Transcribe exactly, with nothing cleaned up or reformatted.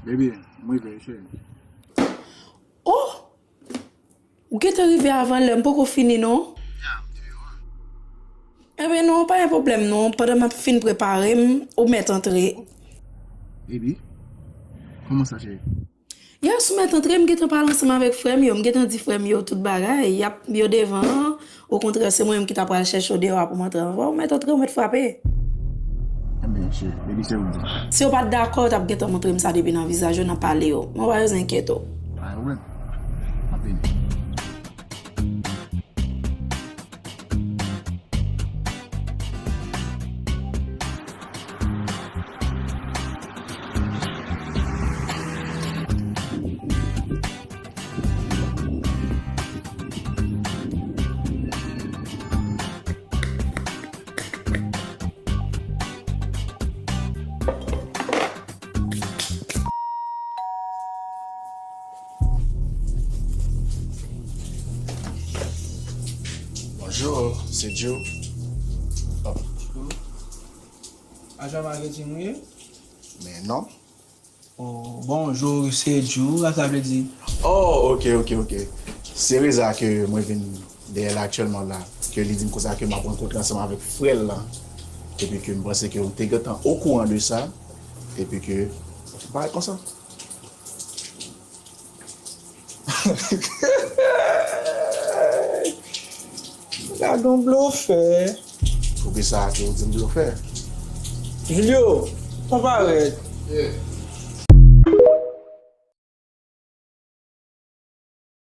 Baby, m rive, cheri. Oh! Ou gentan rive avan lè, m poko fini non. Ebyen non, pa gen pwoblèm non. Pandan m ap fin prepare m, ou mèt antre. Baby, kòman sa, cheri? Yes, ou mèt antre, m gentan pale ansanm avèk frè m yo, m gentan di frè m yo tout bagay, y ap, yo devan an. Okontrè, se mwen menm ki ta pral chèche w deyò a pou m antre anvan w. Ou mèt antre, ou mèt frape. Ebyen, cheri, baby, se ou di. Si w pa t dakò, w t ap gentan montre m sa depi nan vizaj yo, nan pale yo. Mwen pa bezwen enkyete w. Pa gen pwoblèm. M ap vini. Bonjou, se Joe. Oh. Ajan maketing ou ye? Men non. Oh, bonjou, se Joe, sa sa vle di? Oh, ok, ok, ok. Se Reza ke mwen vin dèyè la aktyèlman la, ke li di m konsa ke m ap rankontre ansanm avèk frè l lan. Epi ke m panse ke ou te gentan okouran de sa. Epi ke, ou parèt konsa. Gad yon blofè. Poukisa ke ou di m blofè? Julio, ou parèt. Yeah.